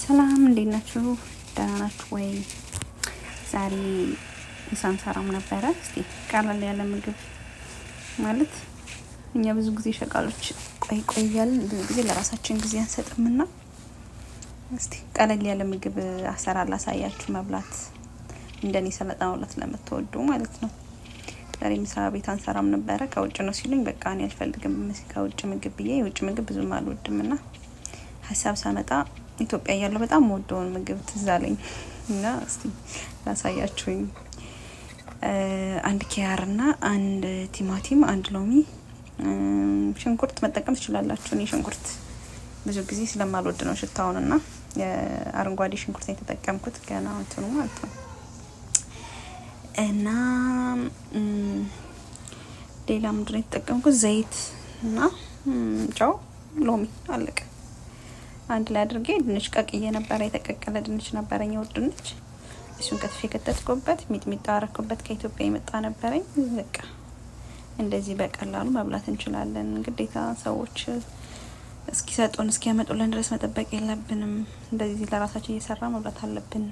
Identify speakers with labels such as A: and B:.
A: ሰላም እንዴት ናችሁ? ደህና ናችሁ ወይ? ዛሬ ምሳ አንሰራም ነበረ። እስቲ ቀለል ያለ ምግብ ማለት እኛ ብዙ ጊዜ ሸቃሎች ቆይ ቆይ እያልን ብዙ ጊዜ ለራሳችን ጊዜ አንሰጥምና እስቲ ቀለል ያለ ምግብ አሰራር ላሳያችሁ። መብላት እንደኔ ሰላጣ መብላት ለምትወዱ ማለት ነው። ዛሬ ምሳ ቤት አንሰራም ነበረ፣ ከውጭ ነው ሲሉኝ በቃ እኔ አልፈልግም ከውጭ ምግብ ብዬ የውጭ ምግብ ብዙም አልወድምና ሀሳብ ሳመጣ ኢትዮጵያ እያለሁ በጣም ወደውን ምግብ ትዝ አለኝ እና እስቲ ላሳያችሁኝ። አንድ ኪያር እና አንድ ቲማቲም፣ አንድ ሎሚ፣ ሽንኩርት መጠቀም ትችላላችሁ። እኔ ሽንኩርት ብዙ ጊዜ ስለማልወድ ነው ሽታውን እና የአረንጓዴ ሽንኩርት የተጠቀምኩት ገና እንትኑ ማለት ነው። እና ሌላ ምንድን ነው የተጠቀምኩት? ዘይት እና ጨው፣ ሎሚ፣ አለቀ። አንድ ላይ አድርጌ ድንች ቀቅዬ ነበረ። የተቀቀለ ድንች ነበረኝ፣ የወር ድንች። እሱን ከትፌ ከተትኩበት፣ ሚጥሚጣ አረኩበት። ከኢትዮጵያ የመጣ ነበረኝ። በቃ እንደዚህ በቀላሉ መብላት እንችላለን። ግዴታ ሰዎች እስኪሰጡን እስኪያመጡልን ድረስ መጠበቅ የለብንም። እንደዚህ ለራሳችን እየሰራ መብላት አለብን።